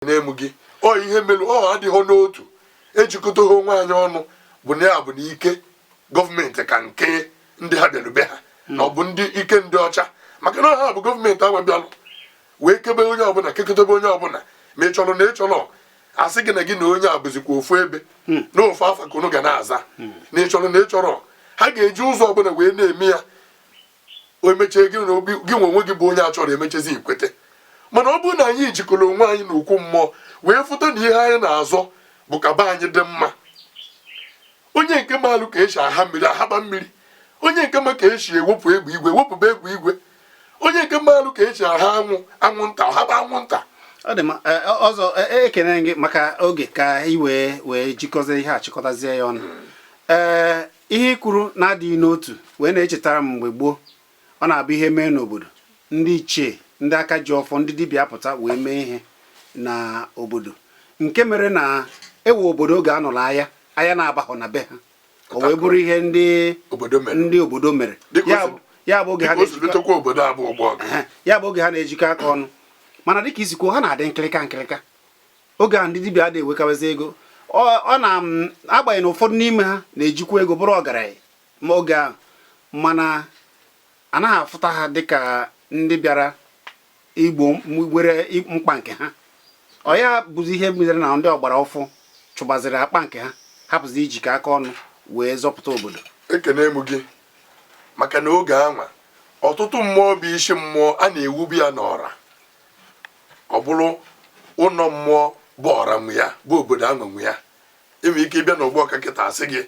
Na-emu gị ọ ihe melu ọ adịghị n'otu ejikọta ha onwe anyị ọnụ bụ na ya bụ na ike gọọmenti ka nke ndị ha bịarube ha na ọ bụ ndị ike ndị ọcha, maka na ha bụ gọọmenti ahụ bịalụ wee kebe onye ọbụla, kekọtebe onye ọbụla. Ma ị chọrọ na ị chọrọ, asị gị na gị na onye a bụzikwa ofu ebe na ofu afa ka unu ga na-aza. Na ị chọrọ na ị chọrọ, ha ga-eji ụzọ ọbụla wee na-eme ya. O emechie, gị na obi gị nwe onwe gị bụ onye a chọrọ emechezi ikwete. Mana ọ bụrụ na anyị jikọrọ onwe anyị n'okwu mmụọ wee fụta na ihe anyị na-azọ bụ ka be anyị dị mma, onye nke maalụ ka esi aha mmiri ahaba mmiri, onye nke ma ka esi ewepụ egbe igwe wepụba egbe igwe, onye nke maalụ ka esi aha anwụ anwụnta ọhaba anwụnta. Ọ dị mma. Ọzọ, ekene gị maka oge ka ị wee jikọzie ihe a, chịkọtazie ya ọnụ. Ee, ihe i kwuru na-adịghị n'otu wee na-echetara m mgbe gboo, ọ na-abụ ihe mee n'obodo, ndị ichie, ndị aka ji ọfọ, ndị dibịa apụta wee mee ihe na obodo, nke mere na ewe obodo oge anọrọ agha, agha na-abaghọ na be ha, o wee bụrụ ihe ndị obodo mere. Ndị obodo mere. Dịka Ya bụ oge ha dịka o si na-ejikọ lutekwa obodo abụ ụgbọ ọgụ. Ehe, ya bụ oge ha na-ejikọ aka ọnụ. Mana dịka isi kwuo, ha na-adị nkịrịka nkịrịka. Oge a ndị dibịa adịghị enwekawezi ego. Ọ na agbanyeghị na ụfọdụ n'ime ha na-ejikwa ego bụrụ ọgaranya ma oge ahụ, mana anaghị afụta ha dịka ndị bịara igbo were mkpa nke ha. Ọ ya bụzi ihe mere na ndị ọgbara ọfụ chụbaziri akpa nke ha, hapụzi ijikọ aka ọnụ wee zọpụta obodo. Ekene m gị, maka na oge anwa ọtụtụ mmụọ bụ isi mmụọ a na-ewubi ya n'ọra, ọ bụrụ ụlọ mmụọ bụ ọra nwe ya, bụ obodo anwa nwe ya. Enwere ike ịbịa n'ụgbọ ọka kịta, asị gị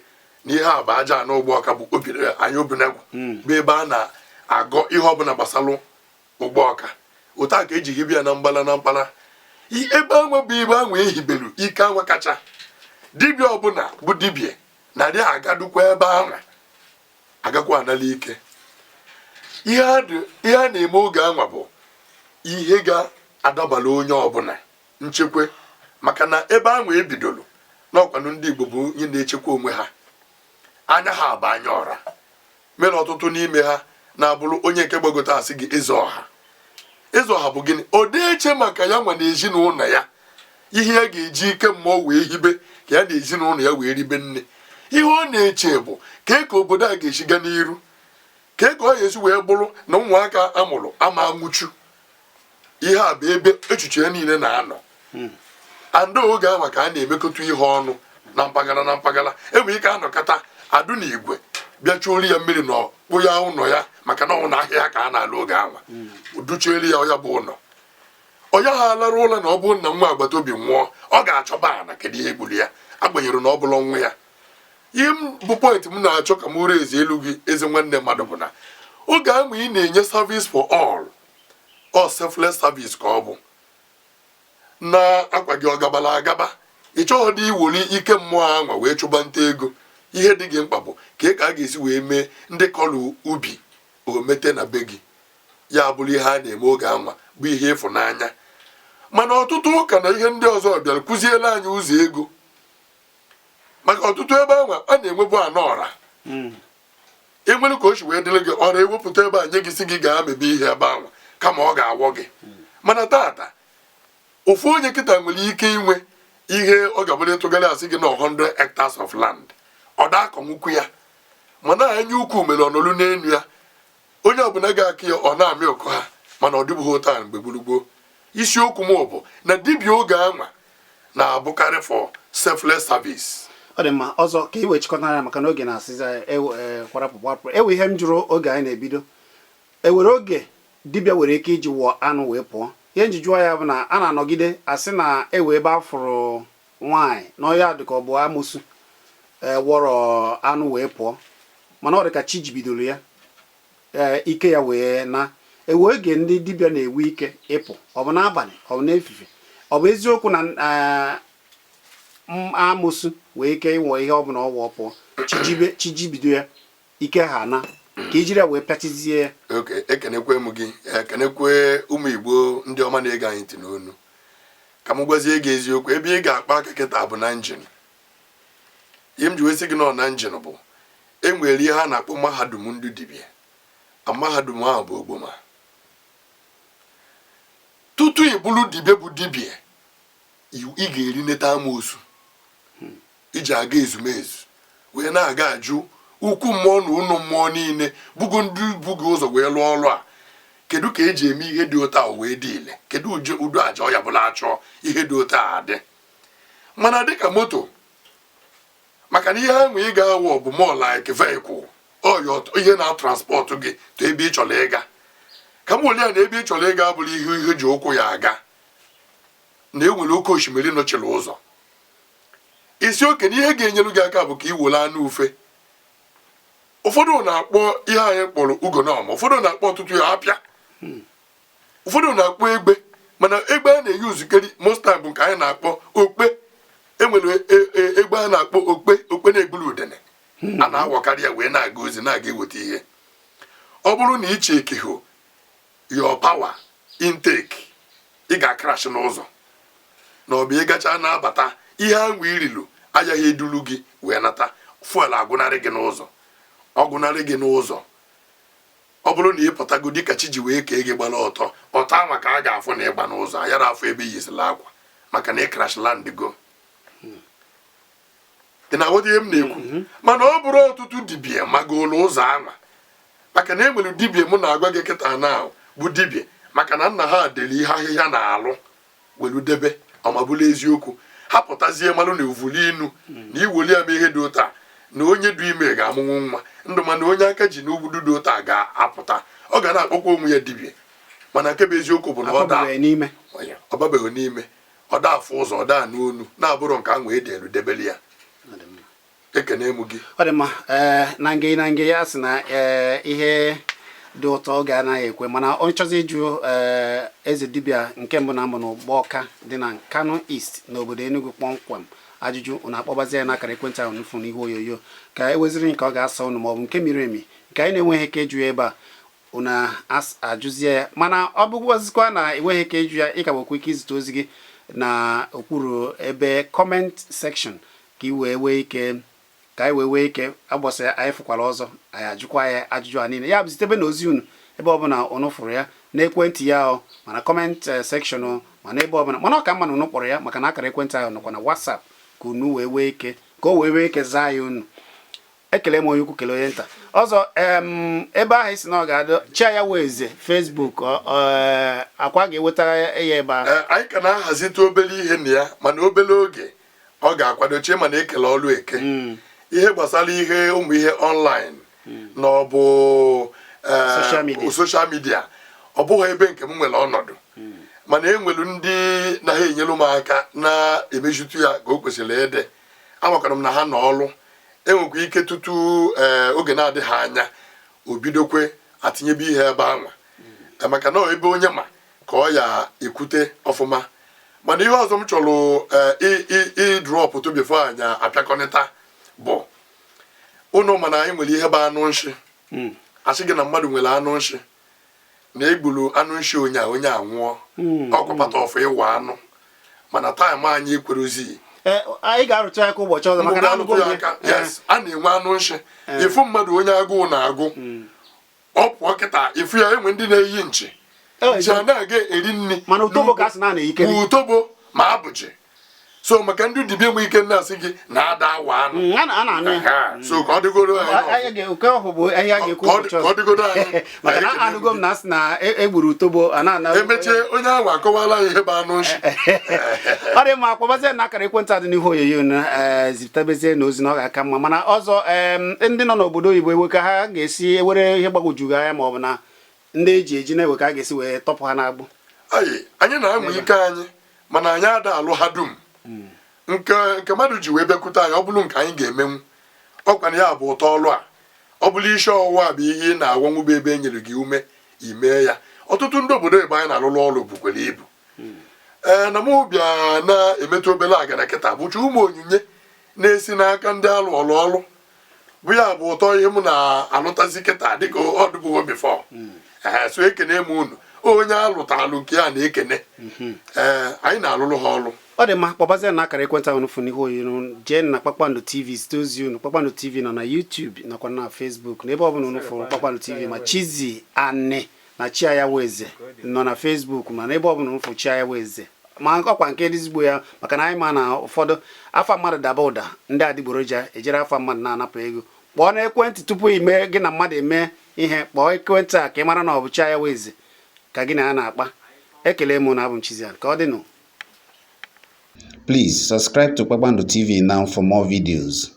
na ihe a bụ aja na ụgbọ ọka bụ obi anyị obinagwu, bụ ebe a na-agọ ihe ọbụla gbasalụ ụgbọ ọka. Otu a ka eji hibe ya na mgbala na mkpara ebe anwa bụ ebe anwa ehibelu ike anwa kacha. Dibịa ọbụla bụ dibịa narị agadukwa ebe anwa agakwa anala ike. Ihe a na-eme oge anwa bụ ihe ga-adabara onye ọbụla nchekwa, maka na ebe anwa ebidoro n'ọkwanụ ndị Igbo bụ onye na-echekwa onwe ha. Anya ha bụ anya ọra mere ọtụtụ n'ime ha na-abụrụ onye nke gbagote asị gị eze ọha. Eze ọha bụ gịnị? Ọ dị-eche maka ya nwa na ezinụlọ ya, ihe ya ga-eji ike mmụọ wee hibe ka ya na ezinụlọ ya wee ribe nne. Ihe ọ na-eche bụ ka obodo a ga-esi gaa n'iru, ka ọ ga-esi wee bụrụ na ụmụaka amụrụ ama anwụchu. Ihe a bụ ebe echiche ya niile na-anọ. Andụ oge ahụ ka a na-emekọta ihe ọnụ na mpaghara na mpaghara. Enwere ike anọkọta adụ na igwe bịa chuolu ya mmiri na ọkpụ ya ụlọ ya, maka na ụlọ ahịa ka a na-alụ oge anwa, duchielu ya ya bụ ụlọ. Ọya ha alara ụlọ na ọ bụrụ na nwa agbata obi nwụọ, ọ ga-achọba ana kedu ihe gburu ya, agbanyere na ọ bụla nwa ya. Ihe m bụ point m na-achọ ka m were eze elu gị, eze nwanne mmadụ, bụ na oge ahụ ị na-enye service for all, ọ selfless service ka ọ bụ na akwa gị ọ gabala agaba. Ị chọghị dị iwoli ike mmụọ anwa wee chụba nta ego. Ihe dị gị mkpa bụ ka a ga-esi wee mee ndị kọlụ ubi omete na be gị. Ya bụrụ ihe a na-eme oge anwa bụ ihe ịfụnanya. Mana ọtụtụ ụka na ihe ndị ọzọ bịara kụziela anyị ụzọ ego, maka ọtụtụ ebe anwa a na-enwebu anọ ọra enwere ka o si wee dịrị gị ọra ewepụta ebe a nye gị, si gị gaa mebe ihe ebe anwa kama ọ ga-awọ gị. Mana tata ofu onye kịta nwere ike inwe ihe ọ ga-abụrụ ịtụgharị asị gị na 100 hectares of land, ọ da akọnwukwu ya, mana anya ukwu mere ọnọlụ n'elu ya. Onye ọbụla ga-akụ ya, ọ na-amị ụkọ ha. Mana ọ dịbụghị otu a mgbe gburugburu. Isiokwu m bụ na dibịa oge anwa na-abụkarị for selfless service. Ọ dị mma. Ọzọ, ka i wee chịkọtara ya, maka na oge na-asịzi anyị kwarapụ kwarapụ. Ewe ihe m jụrụ oge anyị na-ebido, ewere oge dibịa nwere ike iji wụọ anụ wee pụọ. Ihe nji jụọ ya bụ na a na-anọgide asị na ewe ebe a fụrụ nwaanyị n'ọhịa dịka ọ bụ amụsụ wọrọ anụ wee pụọ, mana ọ dị ka chi jibidoro ya, ee, ike ya wee na ewe. Oge ndị dibịa na-ewe ike ịpụ, ọ bụ n'abalị, ọ bụ n'efife? Ọ bụ eziokwu na amụsụ wee ike ịwọ ihe ọ bụla ọ wụọ pụọ, chijibido ya, ike ha na ka ijiri ya wee pịachizie ya? Oke, ekenekwe m gị, ekenekwe ụmụ Igbo ndị ọma na-ege anyị ntị n'onu. Ka m gwazie gị eziokwu, ebe ị ga-akpa aka kịta bụ na engine. Ihe m ji wee sị gị nọ na engine bụ e nwere ihe a na-akpọ mahadum ndị dibịa. Mahadum ahụ bụ ogboma. Tutu ị bụrụ dibịa bụ dibịa. Ị ga-erineta amoosu iji aga ezumezu wee na-aga ajụ ukwu mmụọ na ụnọ mmụọ niile bugo ndị bugo ụzọ wee lụọ ọrụ a, kedu ka eji eme ihe dị otu a wee dị ile, kedu udo aja ọ ya bụla achọọ ihe dị otu a adị. Mana dịka moto, maka na ihe ahụ ị ga-awụ bụ more like vehicle, ọya ihe na-transport gị to ebe ị chọrọ ịga. Ka m were ya na ebe ị chọrọ ịga abụrụ ihe ihe ji ụkwụ ya aga, na enwere oke osimiri nọchiri ụzọ isi oke na ihe ga-enyere gị aka bụ ka ị were anụ ufe. Ụfọdụ na-akpọ ihe anyị kpọrọ ugonọma, ụfọdụ na-akpọ ọtụtụ ya apịa, ụfọdụ na-akpọ egbe, mana egbe a na-eyi uzukeri most time bụ nke anyị na-akpọ okpe. Enwere egbe a na-akpọ okpe, okpe na-egburu udene, a na-awọkarị ya wee na-aga ozi, na-aga eweta ihe. Ọ bụrụ na ị chekiho your power intake, ị ga-acrash n'ụzọ, na ọ bụ ịgacha na-abata ihe ahụ irilu agaghị eduru gị wee nata. Fuel agwụnarị gị n'ụzọ, ọ gwụnarị gị n'ụzọ. Ọ bụrụ na ị pụtago dịka chi ji wee kee gị gbara ọtọ ọtọ anwa ka a ga-afụ na ịgba n'ụzọ, ayara afọ ebe yizila akwa, maka na ị crash land go. Ị na-aghọta ihe m na-ekwu? Mana ọ bụrụ ọtụtụ dibịa magolu ụzọ anwa, maka na e nwere dibịa mụ na-agwa gị kịta na bụ dibịa, maka na nna ha dere ihe ahịhịa na-alụ welu debe ọmabụla eziokwu. Ha pụtazie malụ na ovuli inu na iweli ya mee ihe dị ụta, na onye du ime ga-amụnwu nwa ndụ, mana onye aka ji n'ugwu dị ụta ga-apụta, ọ ga na-akpọkwa onwe ya dibịa. Mana nke bụ eziokwu bụ na ọ daa akọbeghị n'ime. Ọ babeghị n'ime, ọ daa afụ ụzọ, ọ daa n'onu na-abụrụ nke ahụ edelu debeli ya. Ekene mụ gị. Ọ dị mma. Ee, na nge ya sị na ee, ihe dị ụtọ oge anaghị ekwe, mana onye chọzi ịjụ ee eze dibịa nke mbụ na mbụ na Ụgbọka dị na Nkanu East n'obodo Enugu kpọmkwem ajụjụ, unu akpọbazi ya n'akara ekwentị ahụ nufu n'ihu onyonyo, ka e weziri nke ọ ga-asa unu maọbụ nke miri emi nke anyị na-enweghị ike ịjụ ya ebe a, unu ajụzie ya. Mana ọ bụkwazikwa na enweghị ike ịjụ ya, ị ka nwekwa ike izite ozi gị na okpuru ebe comment section, ka ị wee nwee ike, ka anyị wee nwee ike agbọsị anyị fụkwara ọzọ, anyị ajụkwa ya ajụjụ a niile. Ya bụ, zitebe na ozi unu ebe ọbụla unu fụrụ ya n'ekwentị ya o, mana comment section o, mana ebe ọbụla. Mana ọ ka mma na unu kpọrọ ya, maka na akara ekwentị ahụ nọkwa na WhatsApp, ka unu wee nwee ike, ka o wee nwee ike zaa ya unu. Ekele m onye ukwu, kele onye nta. Ọzọ, ebe ahụ isi na ọ ga-adị chia ya wee eze Facebook akwa ga-eweta ya ebe ahụ. Ee, anyị ka na-ahazite obere ihe na ya, mana obere oge ọ ga-akwado chie. Mana ekele ọlụ eke ihe gbasara ihe ụmụ ihe online na ọ bụ Social media. Social media, ọ bụghị ebe nke m nwere ọnọdụ, mana e nwere ndị na ha enyelu m aka na-emejutu ya ka o kwesịrị ịdị. Amakwara m na ha nọ ọlụ, enwekwa ike tutu ee oge na-adịghị anya o bidokwe atinyebe ihe ebe anwa. Maka na ọ ebe onye ma ka ọ ya ekwute ọfụma. Mana ihe ọzọ m chọrọ ịdropụtụ before anyị apịakọnịta bụ ụnụ, mana anyị nwere ihe bụ anụ nshi. Asị gị na mmadụ nwere anụ nshi, na egburu anụ nshi onye a, onye a nwụọ. Ọkwa part of ịwa anụ, mana time anyị ekwerozi. Ee, anyị ga-arụcha aka ụbọchị ọzọ, maka na arụtụ ya aka. Yes, a na-enwe anụ nshi. Ịfụ mmadụ onye agụụ na-agụ, ọ pụọ kịta, ịfụ ya, enwe ndị na-eyi nchi nchi a na-aga eri nri. Mana utobo ka a sị na a na-eyikere. Utobo ma abụji so maka ndị dibịa enwe ike na-asị gị na-ada awa anụ. A na-anụ ya. Aha, so ka ọ dịgoro anyị n'ọfụ. Nke ọhụ bụ ihe a ga-ekwu ụbọchị Ka ọ ọzọ. dịgoro anyị. Maka na Anyị anụgo m na asị na egburu utobo a na-ana. Emechie, onye ahụ akọwala anyị ihe bụ anụ nshi. Ọ dị mma. Akpọbazie na akara ekwentị a dị n'ihu onyonyo na ee, zitebezie na ozi na ọ ga-aka mma. Mana ọzọ, ndị nọ n'obodo oyibo, ewe ka ha ga-esi ewere ihe gbagwojugo anya, ma ọ bụ na ndị eji eji na-ewe, ka a ga-esi wee tọpụ ha n'agbụ? Anyị na-amụ ike anyị, mana anyị ada alụ ha dum. Nke mmadụ ji wee bịakwute anyị, ọ bụrụ nke anyị ga-emenwu, ọkwana ya bụ ụtọ ọlụ a. Ọ bụrụ isi ọwụwa bụ ihe ị na-agwanwube ebe e nyere gị ume imee ya. Ọtụtụ ndị obodo ebe anyị na-alụlụ ọrụ bukwere ibu. Ee, na mụ bịa na-emetụ obere agara kịta bụcha ụmụ onyinye na-esi n'aka ndị alụ ọlụ ọlụ bụ ya bụ ụtọ ihe m na-alụtazi kịta dịka ọ dịbụghị before. Ee, so ekene m unu. Onye alụtalụ nke ya na-ekene. Ee, anyị na-alụlụ ha ọlụ. Ọ dị mma. Kpọbazie na akara ekwentị ahụ nufu n'ihu onyonyo, jee na Kpakpando TV zite ozi unu. Kpakpando TV nọ na YouTube nakwa na Facebook na ebe ọbụla unu fụrụ Kpakpando TV, ma Chizi Ani na Chiayaweze nọ na Facebook, ma na ebe ọbụla unu fụrụ Chiayaweze. Ma ọkwa nke ezigbo ya, maka na anyị ma na ụfọdụ afa mmadụ daba ụda, ndị adịgboroja ejere afa mmadụ na-anapụ ego. Kpọọ n'ekwentị tupu ime gị na mmadụ eme ihe. Kpọọ ekwentị a ka ị mara na ọ bụ chi ya wezi ka gị na ya na-akpa. Ekele m na abụ m Chizian. Ka ọ dịnụ. Please subscribe to Kpakpando TV now for more videos.